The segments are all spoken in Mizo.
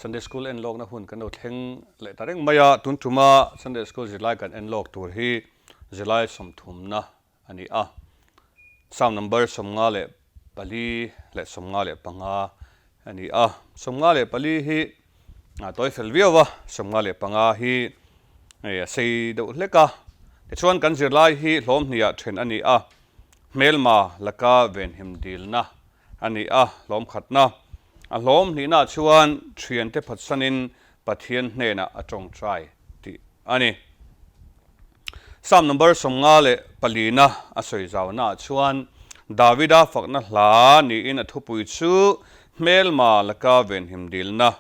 Sunday School en lawkna hun kan lo thleng leh ta reng mai a, tun tuma Sunday School zirlai kan en lawk tur hi zirlai sawmthumna a ni a. Psalm number 54 leh 55 a ni a. 54 hi a tawi fel viau a, 55 hi a sei deuh hlek a. Tichuan kan zirlai hi hlawm hniah then a ni a, hmelma laka venhim dilna a ni a, hlawm khatna. A hlawm hnihnaah chuan thiante phatsanin Pathian hnenah a tawngtai tih a ni. Psalm number 54 na a sawi zaunaah chuan Davida fakna hla niin a thupui chu Hmelma laka venhim dilna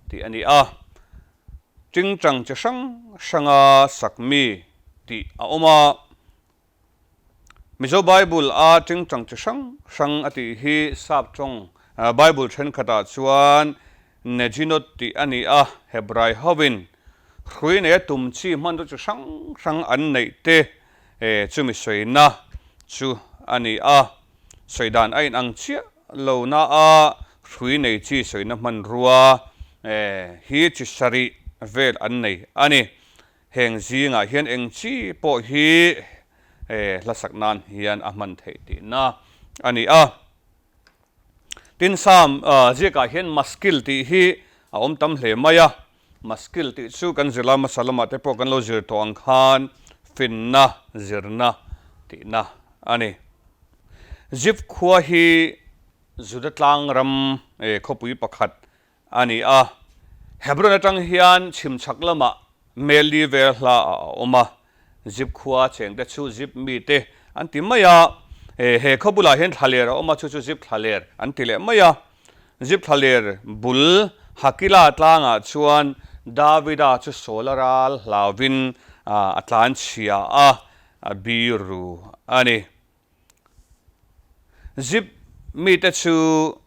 tih a ni a. Tingtang chi hrang hranga sak mi tih a awm a. Mizo Bible a tingtang chi hrang hrang a tih hi sap tawng Bible thenkhatah chuan Neginot tih a ni a, Hebrai hovin hrui neia tum chi hmanraw chi hrang hrang an neih te chumi sawina chu a ni a. Sawi dan a inang chiah lo na a, hrui nei chi sawina hmanrua hi chi sarih vel an nei a ni. Heng zingah hian eng chi pawh hi hlasak nan hian a hman theih tihna a ni a. Tin, Psalm ziakah hian maskil tih hi a awm tam hle mai a. Maskil tih chu kan zirlai hmasa lamah te pawh kan lo zir tawh ang khan finna, zirna tihna a ni. Zip khua hi Juda tlang ram khawpui pakhat a ni a. Hebron atang hian chhim chhak lamah Meli vel hla ah a awm a, Zip khua chengte chu Zip mite an ti mai a. He khaw bulah hian thlaler a awm a, chu chu Zip thlaler an ti leh mai a. Zip thlaler bul Hakila tlangah chuan Davida chu Saula ral hlauvin a tlanchhia a, a biru a ni. Zip mite chu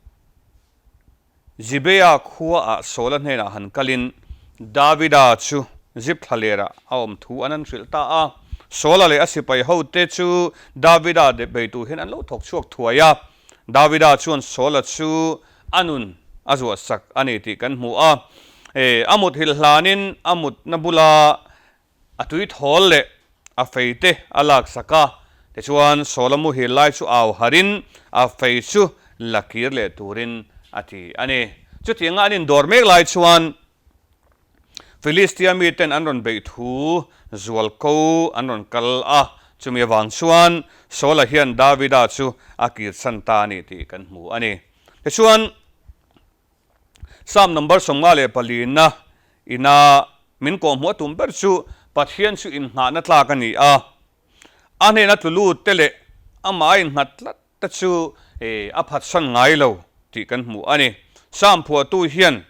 Gibea khuaah Saula hnenah han kalin Davida chu Zip thlalerah a awm thu an an hrilh ta a. Saula leh a sipai hote chu Davida beitu hian an lo thawk chhuak thuai a. Davida chuan Saula chu a nun a zuahsak a ni tih kan hmu a. A muthilh hlanin a mutna bula A tui thawl leh a fei te a lak sak a, tichuan Saula muhil lai chu au harin a fei chu la kir leh turin a ti a ni. Chutianga an indawr mek lai chuan Filistia miten an rawn beih thu zualko an rawn kal a, chumi avang chuan Saula hian Davida chu a kirsan ta a ni tih kan hmu a ni. Tichuan. Psalm number 54 na ina min kawhhmuh a tum ber chu Pathian chu inngahna tlak a ni a, a hnena tlu lut te leh amah a innghat tlat te chu a phatsan ngai lo tih kan hmu a ni. Psalm phuahtu hian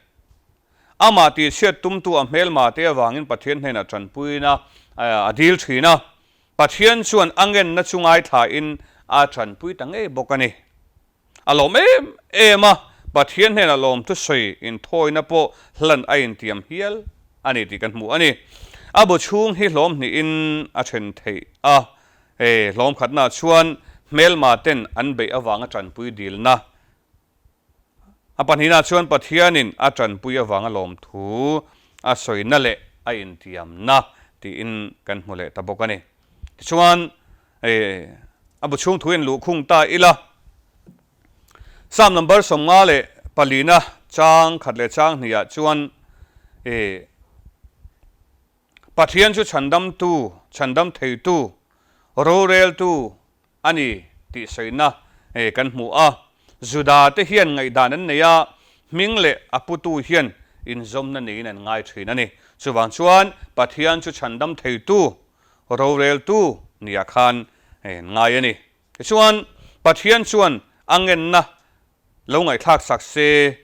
amah tihchhiat tumtu a hmelma te avangin Pathian hnenah tanpuina a dil thin a, Pathian chuan a ngenna chu ngaithlain a tanpui ta ngei bawk a ni. A lawm em em a, Pathian hnenah lawmthu sawi inthawina pawh hlan a intiam hial a ni tih kan hmu a ni. A bu chhung hi hlawm hnihin a then theih a, hei hlawm khatnaah chuan hmelma ten an beih avanga tanpui dilna, a pahnihnaah chuan Pathianin a tanpui avanga lawmthu a sawina leh a intiamna tiin kan hmu leh ta bawk a ni. Tichuan, a bu chhung thu in luhkhung ta ila, Psalm number 54 na chang khat leh chang hnih ah chuan Pathian chu chhandamtu, chhandam theitu, roreltu a ni tih sawina kan hmu a. Juda te hian ngaihdan an nei a, hming leh a putu hian inzawmna neiin an ngai thin a ni. Chuvang chuan Pathian chu chhandam theitu, roreltu nia khan ngai a ni. Tichuan, Pathian chuan a ngenna lo ngaihthlak sak se,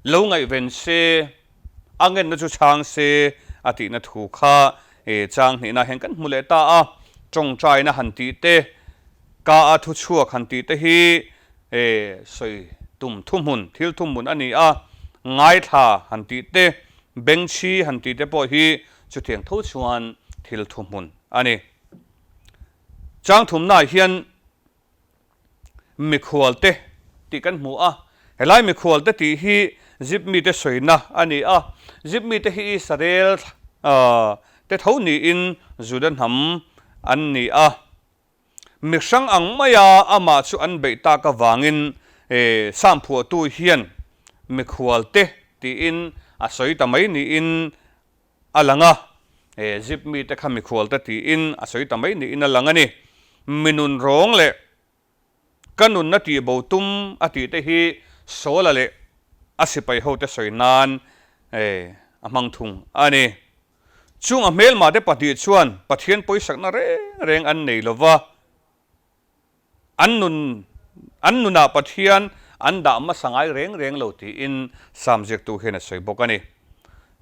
lo ngaihven se, a ngenna chu chhang se a tihna thu kha chang hnihna hian kan hmu leh ta a. Tawngtaina han tih te, ka a thu chhuak han tih te hi sawi tum thuhmun, thil thuhmun a ni a. Ngaithla han tih te, bengchhi han tih te pawh hi chutiang tho chuan thil thuhmun a ni. Chang thumnaah hian mikhualte tih kan hmu a, helai mikhualte tih hi Zip mite sawina a ni a. Zip mite hi Israel te tho niin Juda hnam an ni a. Mi hrang ang maia amah chu an beih tak avangin Sam phuahtu hian mikhualte tiin a sawi ta mai niin a lang a. Zip mite kha mikhualte tiin a sawi ta mai niin a lang a ni. Mi nun rawng leh ka nunna tihbo tum a tih te hi Sawla leh a sipai hote sawi nan a hmang thung a ni. Chung a hmelmate pahnih chuan Pathian pawisakna reng reng an nei lo va, an nun an nunah Pathian an dah hmasa ngai reng reng lo tiin Sam ziaktu hian a sawi bawk a ni.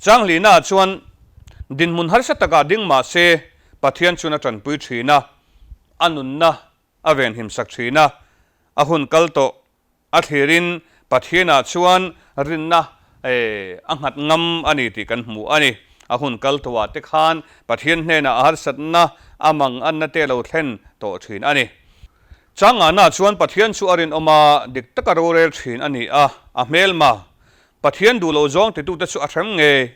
Changlihnaah chuan dinhmun harsa takah ding mah se Pathian chuan a tanpui thin a, a nunna a venhimsak thin a, a hun kal tawh A thlirin Pathianah chuan rinna a nghat ngam a ni tih kan hmu a ni. A hun kal tawhah te khan Pathian hnenah a harsatna a manganna te lo thlen tawh thin a ni. Changana chuan Pathian chu a rinawm a, dik taka rorel thin a ni a, a hmelma Pathian duh loh zawng titute chu a hrem ngei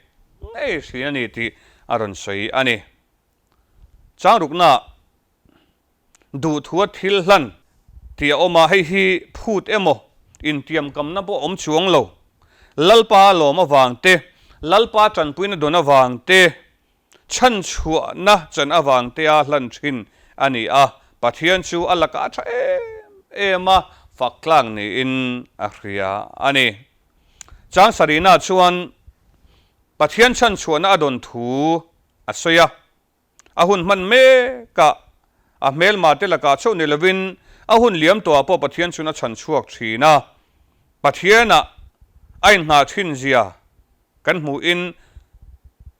ngei thin a ni tih a rawn sawi a ni. Changruknaah. Duhthua thil hlan tih a awm a, hei hi phut emaw intiamkamna pawh a awm chuang lo. Lalpa lawm avang te, Lalpa tanpuina dawn avang te, chhanchhuahna chan avang tea hlan thin a ni a, Pathian chu a lakah a tha em em a, fak tlang niin a hria a ni. Chang sarihnaah chuan Pathian chhanchhuahna a dawn thu a sawi a. A hun hman mekah a hmelmate lakah chauh ni lovin a hun liam tawhah pawh Pathian chuan a chhan chhuak thin a. Pathianah a inngah thin zia kan hmuhin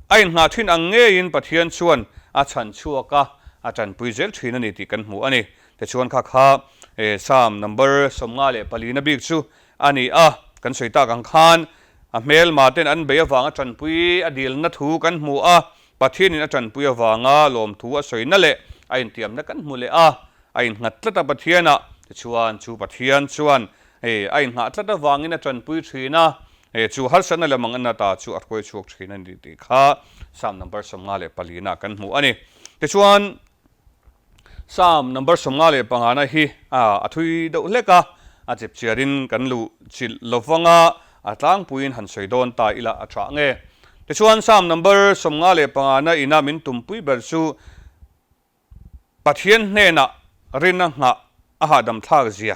a inngah thin ang ngeiin Pathian chuan a chhan chhuak a, a tanpui zel thin a ni tih kan hmu a ni. Tichuan kha kha Psalm number 54 na bik chu a ni a, kan sawi tak ang khan a hmelmaten an bei avanga tanpui a dilna thu kan hmu a, Pathianin a tanpui avanga lawmthu a sawina leh a intiamna kan hmu leh a, a innghat tlat a Pathianah tichuan chu Pathian chuan a inngah tlat avangin a tanpui thin a, chu harsatna leh manganna ta chu a hruai chhuak thin a ni tih kha Psalm number 54 nah kan hmu a ni. Tichuan Psalm number 55 na hi a thui deuh hlek a, a chip chiarin kan luh chilh lo vang a, a tlangpuiin han sawi dawn ta ila a tha nge. Tichuan Psalm number 55 na ina min tumpui ber chu Pathian hnenah rinna nghah a hahdam thlak zia,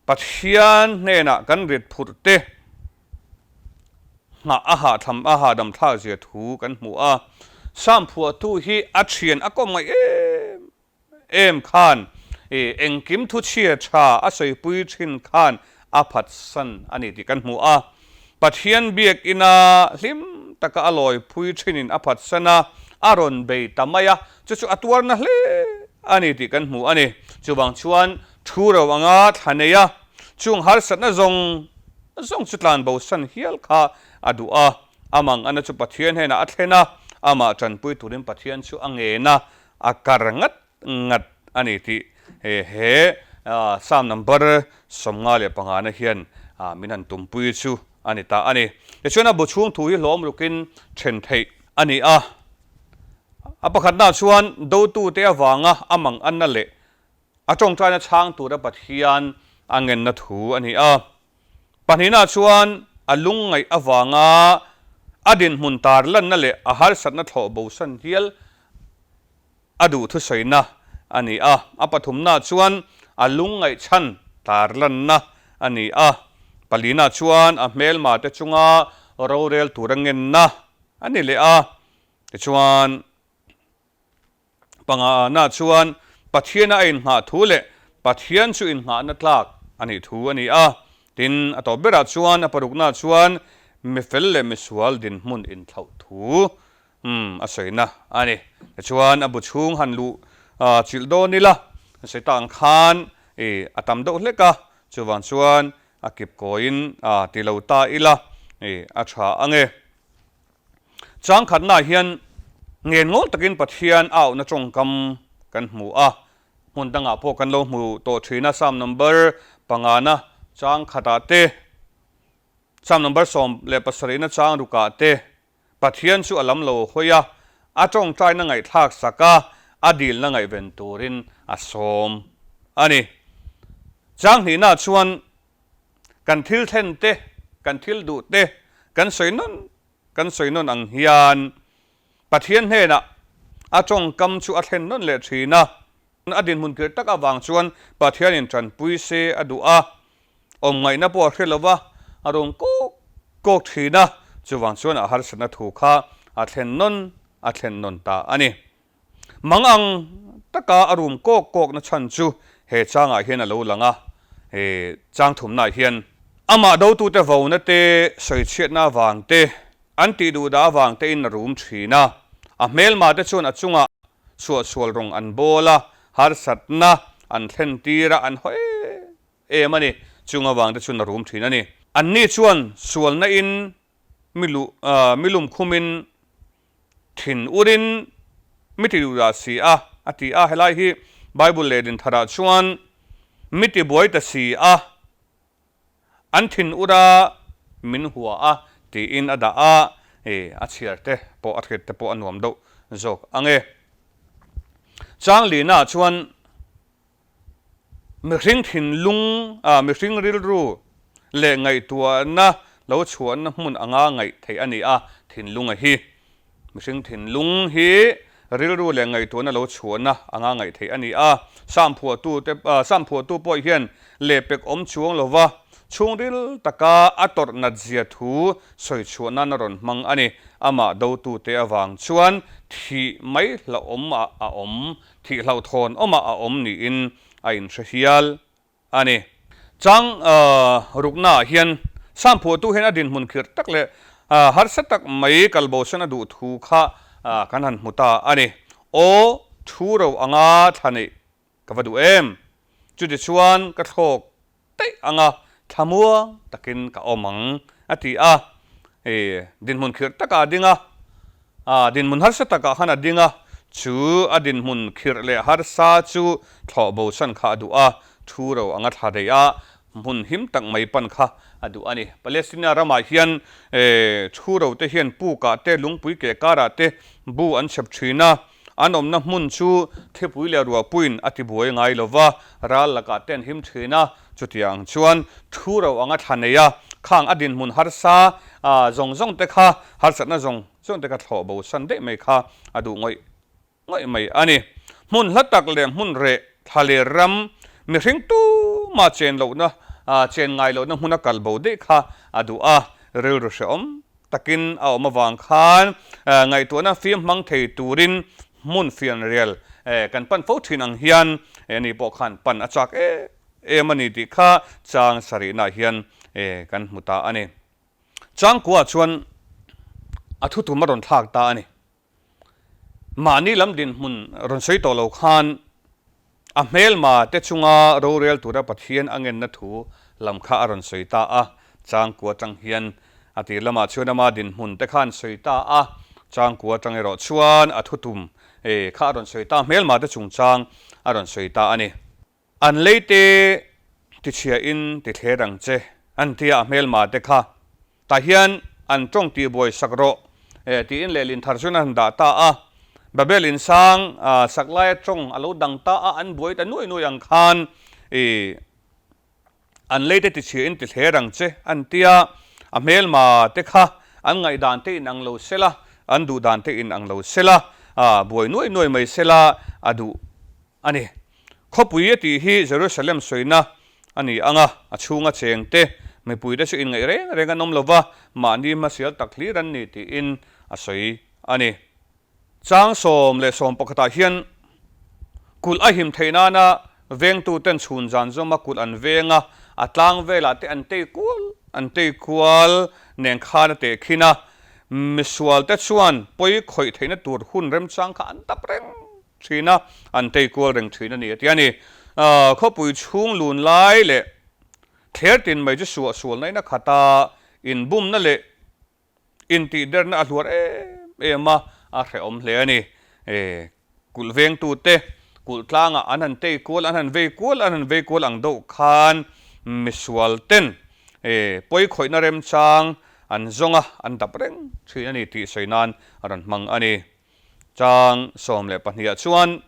Pathian hnenah kan rit phurh te, Nghah a hahthlam a hahdam thlak zia thu kan hmu a, Sam phuahtu hi a thian a kawm ngaih em em khan engkim thu chhia tha a sawipui thin khan a phatsan a ni tih kan hmu a. Pathian biakina hlim taka a lawipui thinin a phatsan a, a rawn bei ta mai a, chu chu a tuarna hle a ni tih kan hmu a ni. Chuvang chuan thu ro anga thla nei a, chung harsatna zawng Zawng chu tlan bosan hial kha a duh a, a mangana chu Pathian hnenah a thlen a, amah tanpui turin Pathian chu a ngen a, a kar ngat ngat a ni tih he Psalm number 55 na hian min han tumpui chu a ni ta a ni. Tichuan a bu chhung thu hi hlawm rukin then theih a ni a, a pakhatnaah chuan dotute avanga a manganna leh A tawngtaina chhang tura Pathian a ngenna thu a ni a. Pahnihna chuan a lungngaih avanga a dinhmun tarlanna leh a harsatna thlawh bosan hial a duh thusawina a ni a. A pathumna chuan a lungngaih chhan tarlanna a ni a. Palina chuan a hmelmate chunga rorel tura ngenna a ni leh a. Tichuan. Pangana chuan Pathiana a inngah thu leh Pathian chu innghahna tlak a nih thu a ni a. Tin, a tawp berah chuan a parukna chuan mifel leh misual dinhmun inthlauh thu a sawina a ni. Tichuan, a bu chhung han luh chilh dawn ila, sawi tak ang khan a tam deuh hlek a, chuvang chuan a kip kawiin ti lo ta ila a tha ang e. Changkhatnaah hian ngen ngawl takin Pathian a auhna tawngkam kan hmu a, hmun dangah pawh kan lo hmu tawh thin a, Psalm number pangana changkhatah te, Psalm number 17 na chang rukah te Pathian chu a lam lo hawi a, a tawngtaina ngaihthlak sak a, a dilna ngaihven turin a sawm a ni. Chang hnihnaah chuan kan thil thlen te, kan thil duh te kan sawi nawn kan sawi nawn ang hian Pathian hnenah a tawngkam chu a thlen nawn leh thin a. A dinhmun kir tak avang chuan Pathianin tanpui se a duh a, awm ngaihna pawh a hre lo va, a rawn kawk kawk thin a, chuvang chuan a harsatna thu kha a thlen nawn a thlen nawn ta a ni. Mang ang taka a rum kawk kawkna chhan chu he changah hian a lo lang a, he chang thumnaah hian amah dotute vona te, sawichhiatna avang te, an tih duhdah avang tein a rum thin a, a hmelmate chuan a chungah Suahsual rawng an bawl a, harsatna an thlen tir a, an haw em em a ni. Chung avang te chuan a rum thin a ni. Anni chuan sualna in mi luh mi lum khum in thin ur in mi ti duh dah si a, a ti a. Helai hi Bible leh Dintharah chuan mi ti buai ta si a. An thin ur a, min hua a, tiin a dah a, e, a chhiar te pawh a hriat te pawh a nuam deuh zawk ang e. Changlina chuan mihring thinlung, a, mihring rilru leh ngaihtuahna lo chhuahna hmun anga ngaih theih a ni a, thinlunga hi. Mihring thinlung hi rilru leh ngaihtuahna lo chhuahna anga ngaih theih a ni a. Sam phuahtute, Sam phuahtu pawh hian lehpek awm chuang lova chhungril taka a tawrh nat zia thu sawi chhuah nan a rawn hmang a ni. Amah dotute avang chuan thih mai hlauhawm ah a awm, thih hlauhthawn awmah a awm niin a inhre hial. A ni. Chang ruknaah hian Sam phuahtu hian a dinhmun khirh tak leh harsa tak mai kalbosan a duh thu kha kan han hmu ta a ni. Aw, thu ro anga thla neih ka va duh em? Chutichuan ka thlawk daih anga thlamuang takin ka awm ang, a ti a. Dinhmun khirh takah a ding a, dinhmun harsa takah khan a ding a, chu a dinhmun khirh leh harsa chu thlawh bosan kha a duh a, thu ro anga thla daih a, hmun him tak mai pan kha a duh a ni. Palestina ramah hian thu ro te hian pukah te, lungpui keh karah te bu an chhep thin a, An awmna hmun chu thipui leh ruahpuiin a tibuai ngai lo va, ral lakah te an him thin a, chutiang chuan thu ro anga thla nei a, khang a dinhmun harsa zawng zawng te kha, harsatna zawng zawng te kha thlawh bosan daih mai kha a duh ngawih ngawih mai a ni. Hmun hla tak leh hmun reh thla ler ram, mihring tumah chen lohna, chen ngai lohna hmuna kal bo daih kha a duh a, rilru hrehawm takin a awm avang khan ngaihtuahna fim hmang thei turin hmun fianrial kan pan fo thin ang hian ani pawh khan pan a chak em em a ni tih kha chang sarihnaah hian kan hmu ta a ni. Changkua chuan a thutum a rawn thlak ta a ni. Mahni lam dinhmun rawn sawi tawh lo khan a hmelma te chunga rorel tura Pathian a ngenna thu lam kha a rawn sawi ta a, changkua atang hian a tir lamah chuan ama dinhmun te kha an sawi ta a, changkua atang erawh chuan a thutum kha a rawn sawi ta, hmelma te chungchang a rawn sawi ta a ni. An lei te tichhia in ti thler ang che an tia a hmelma te kha tah hian an tawng tih buai sak rawh eh tiin lehlin thar chuan a han dah ta a. Babel in sang sak laia tawng a lo dang ta a an buai ta nuai nuai ang khan ih An lei te tichhia in ti thler ang che an tia, a hmelma te kha an ngaihdan te in ang lo sela, an duhdan te in ang lo sela, buai nuai nuai mai sela a duh a ni. Khawpui a tih hi Jerusalem sawina a ni ang a, a chhunga cheng te, mipui te chu inngaih reng reng an awm lo va, mahni hmasial tak hlir an ni tiin a sawi a ni. Chang 10 leh 11 ah hian kulh a him theih nana vengtuten chhun zan zawma kulh an veng a, a tlang velah te an tei kual an tei kual nen khan a teh khin a, misualte chuan pawi khawih theihna tur hun remchang kha an dap reng thin a, an tei kual reng thin a ni a ti a ni. Khawpui chhung lun lai leh thler tin mai chu suahsualna in a khat a, inbumna leh Intihderna a hluar em em a, a hrehawm hle a ni. E, kulh vengtute kulh tlangah an han tei kual, an han vei kual, an han vei kual ang deuh khan misual ten pawi khawihna remchang an zawng a, an dap reng thin a ni tih sawi nan a rawn hmang a ni. Chang 12 ah chuan,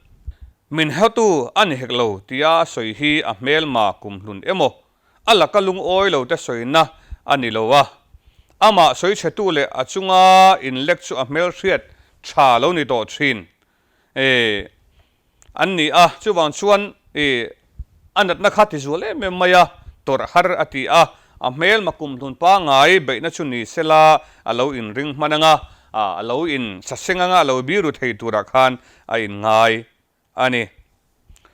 Min hawtu a ni hek lo tia a sawi hi a hmelma kumhlun emaw, a laka lungawi lo te sawina a ni lo a, amah sawi chhetu leh a chunga inlek chu a hmelhriat tha lo ni tawh thin. E. An ni a, chuvang chuan i a natna kha ti zual em em mai a, tawrh har a ti a, a hmelma kum hnun pangngai beihna chu ni sela a lo inring hman anga, a lo in saseng anga a lo biru thei turah khan a inngai a ni.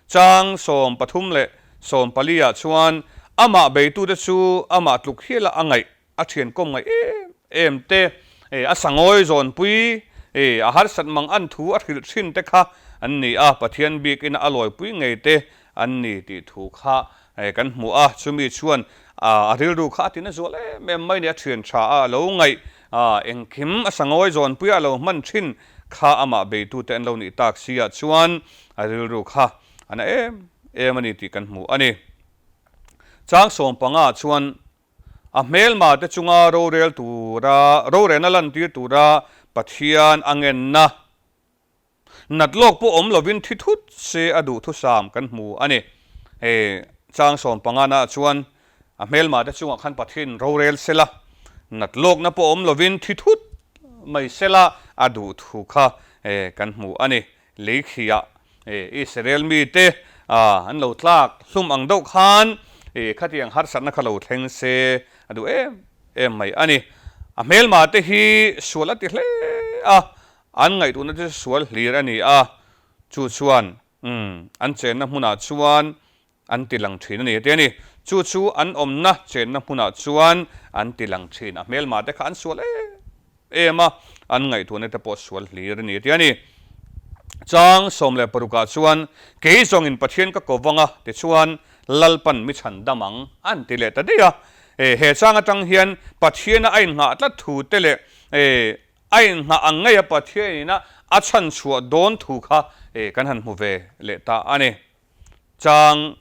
Chang 13 leh 14 ah chuan amah beitute chu amah tluk hiala a ngaih A thian kawm ngaih em em te, a sangawi zawnpui, a harsat mang an thu a hrilh thin te kha an ni a, Pathian biakina a lawipui ngei te an ni tih thu kha kan hmu a, chumi chuan a rilru kha a tina zual em em mai ni, a thian tha a lo ngaih engkim a sangawi zawnpuia a lo hman thin kha amah beitute an lo nih tak si ah chuan a rilru kha a na em em a ni tih kan hmu a ni. Chang 15 chuan A hmelma te chunga rorel tura, rorelna lantir tura Pathian a ngenna nat lawk pawh awm lovin thi thut se a duhthusam kan hmu a ni. Hei chang 15 naah chuan a hmelma te chungah khan Pathian rorel sela, nat lawkna pawh awm lovin thi thut mai sela a duhthu kha kan hmu a ni. Lei khiah Israel mite an lo tlak hlum ang deuh khan khatiang harsatna kha lo thleng se a duh em em mai a ni. A hmelma te hi sual a ti hle a, an ngaihtuahna te chu sual hlir a ni a, chu chuan an chenna hmunah chuan an ti lang thin a ni a ti a ni. Chu chu an awmna chenna hmunah chuan an ti lang thin. A hmelma te kha an sual em em a, an ngaihtuahna te pawh sual hlir a ni a ti a ni. Chang 16 ah chuan, Kei zawngin Pathian ka ko vang a, tichuan Lalpan mi chhan dam ang, an ti leh ta daih a. He chang atang hian Pathiana a innghah tlat thu te leh a innghah ang ngeia Pathianina a chhan chhuah dawn thu kha kan han hmu ve leh ta a ni. Chang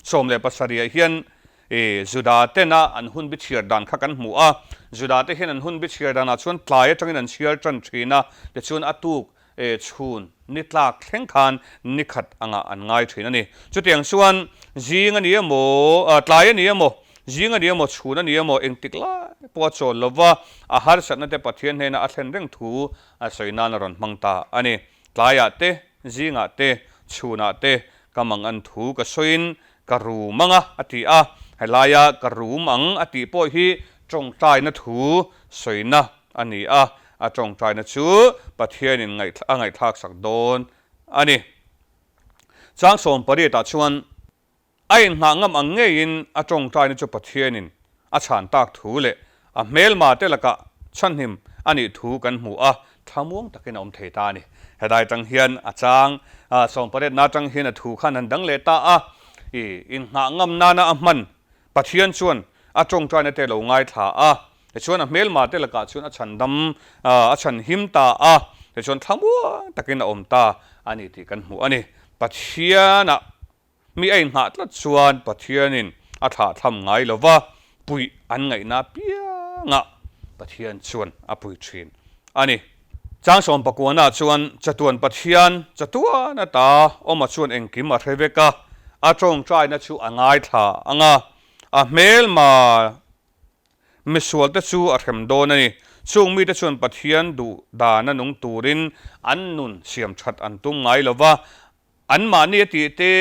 17 ah hian Juda tena an hun bi chhiar dan kha kan hmu a. Juda te hian an hun bi chhiar danah chuan tlai atangin an chhiar tan thin a, tichuan a tuk chhun ni tlak thleng khan ni khat angah an ngai thin a ni. Chutiang chuan zing a ni emaw, tlai a ni emaw, zing a ni emaw, chhun a ni emaw, engtik lai pawh a chawl lova, a harsatna te Pathian hnena a thlen reng thu a sawi nan a rawn hmang ta a ni. Tlaiah te, zingah te, chhunah te ka mang an thu ka sawiin ka rum ang a, a ti a. Helaia ka rum ang a tih pawh hi tawngtaina thu sawina a ni a, a tawngtaina chu Pathianin a ngaihthlaksak dawn a ni. Chang 18 ah chuan. A inhnah ngam ang ngeiin a tawngtaina chu Pathianin a chhan tak thu leh a hmelma te lakah chhanhim a nih thu kan hmu a, thlamuang takin a awm thei ta a ni. Helai atang hian a chang 18 na atang hian a thu khan han dang leh ta a, i inhnah ngam nana a hman Pathian chuan a tawngtaina te lo ngaithla a, tichuan a hmelma te lakah chuan a chhandam a chhanhim ta a, tichuan thlamuang takin a awm ta a ni tih kan hmu a ni. Pathianah Mi a inhnah tlat chuan Pathianin a thlahthlam ngai lo va, puih an ngaihna apiangah Pathian chuan a pui thin a ni. Chang 19 chuan chatuan Pathian chatuan ata awma chuan engkim a hre vek a, a tawngtaina chu a ngaithla ang a, a hmelma misualte chu a hrem dawn a ni. Chung mite chuan Pathian duh dana nung turin an nun siam that an tum ngai lo va, Anmahni a tih te,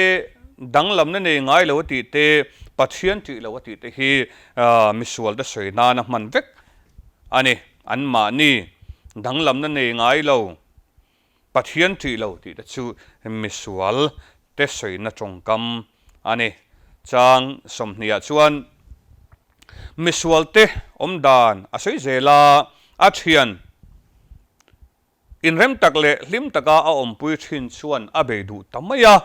danglamna nei ngai lo a tih te, Pathian tih lo a tih te hi misual te sawi nana hman vek a ni. Anmahni danglamna nei ngai lo, Pathian tih lo tih te chu misual te sawina tawngkam a ni. Chang 20 ah chuan misual te awmdan a sawi zel a, a thian Inrem tak leh hlim taka a awmpui thin chuan a bei duh ta mai a,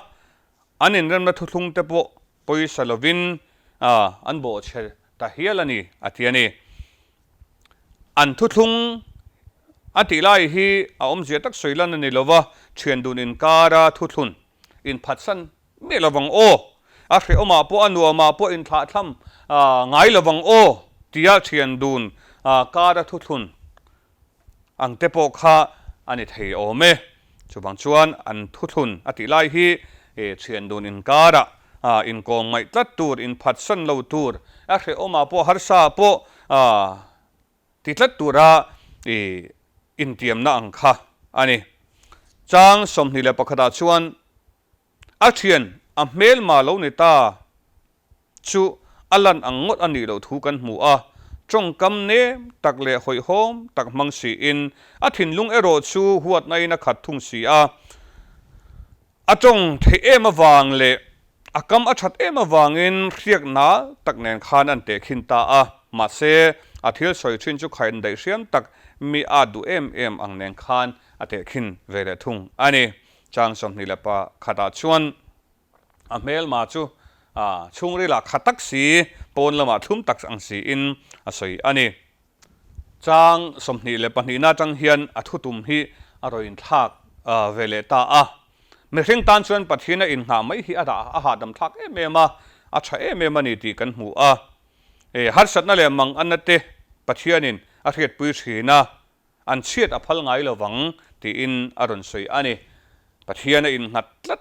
an inremna thuthlung te pawh pawisa lovin an bawhchhe ta hial a ni, a ti a ni. An thuthlung a tih lai hi a awmzia tak sawi lan a ni lova, thian dun inkara thuthlun inphatsan miah lovang aw. A hrehawmah pawh a nuamah pawh inthlahthlam ngai lovang aw tia thian dun kara thuthlun ang te pawh kha a ni thei awm e. Chuvang chuan an thuthlun a tih lai hi thian dun inkarah inkawm ngaih tlat tur, inphatsan lo tur, a hrehawmah pawh harsa pawh ti tlat tura intiamna ang kha a ni. Chang 21 ah chuan a thian a hmelma lo ni ta chu a lan ang ngawt a nih loh thu kan hmu a, tawngkam nem tak leh hawihhawm tak hmang siin a thinlung erawh chu huatnain a khat thung si a. A tawng theih em avang leh a kam a that em avangin hriak nal tak nen khan an tehkhin ta a, mahse a thil sawi thin chu khain daih hriam tak mi a duh em em ang nen khan a tehkhin ve leh thung a ni. Chang 21 ah chuan a hmelma chu chhungril ah kha tak si, pawn lamah thlum tak ang siin a sawi a ni. Chang 22 na atang hian a thutum hi a rawn inthlak ve leh ta a. Mihring tan chuan Pathian a inngah mai hi a dah a hahdam thlak em em a, a tha em em a ni tih kan hmu a. Harsatna leh manganna te Pathianin a hriatpui thin a, an chhiat a phal ngai lovang tiin a rawn sawi a ni. Pathian a innghat tlat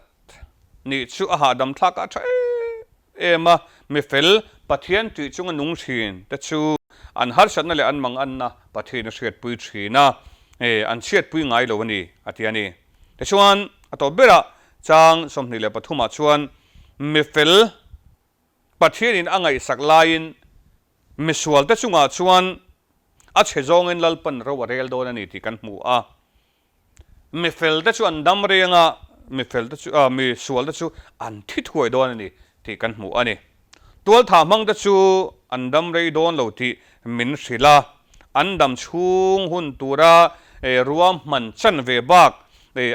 nih chu a hahdam thlak a tha em em a, mi fel Pathian tih chunga nung thin te chu an harsatna leh an manganna Pathian a hriatpui thin a, an chhiatpui ngai lo a ni a ti a ni. Tichuan a tawp berah chang 23 ah chuan mi fel Pathianin a ngaihsak laiin misualte chungah chuan a chhe zawngin Lalpan ro a rel dawn a ni tih kan hmu a. Mi felte chu an dam reng a, mi felte chu, mi sualte chu an thi thuai dawn a ni tih kan hmu a ni. Tualthah hmangte chu an dam rei dawn lo tih min hrilh a, an dam chhung hun tura ruahman chanve bak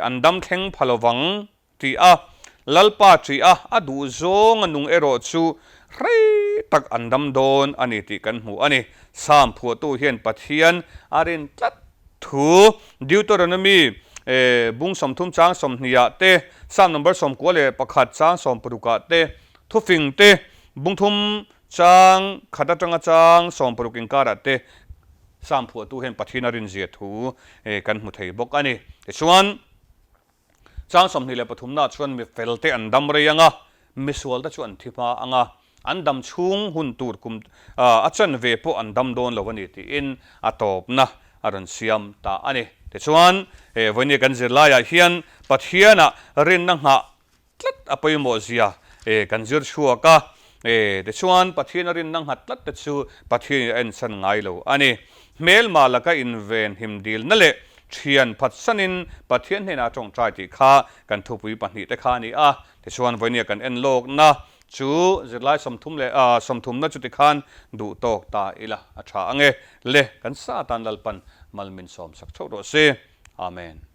an dam thleng pha lovang Tih a, Lalpa ṭih a, a duh zawng a nung erawh chu rei tak an dam dawn a ni tih kan hmu a ni. Psalm phuahtu hian Pathian a rin tlat thu Deuteronomy bung 30 chang 20 ah te, Psalm number 91 chang 60 ah te, Thufing te bung thum chang khat atanga chang 60 inkarah te Psalm phuahtu hian Pathian a rinzia thu kan hmu thei bawk a ni. Tichuan. Chang 23 na chuan mi felte an dam rei ang a, mi sualte chu an thi hma ang a, an dam chhung hun tur kum a chanve pawh an dam dawn lo a ni tiin a tawpna a rawn siam ta a ni. Tichuan, he vawinia kan zirlaiah hian Pathianah rinna nghah tlat a pawimawh zia kan zir chhuak a, tichuan Pathian a rinna nghat tlat te chu Pathianin a ensan ngai lo a ni. Hmelma laka inven him dilna leh thian phatsanin Pathian hnenah a tawngtai tih kha kan thupui pahnih te kha a ni a, tichuan vawinia kan en lawkna chu zirlai 30 leh sawmthumna chu tikhan duh tawk ta ila a tha ange le kan sa tan Lalpan mal min sawmsak theuh rawh se. Amen.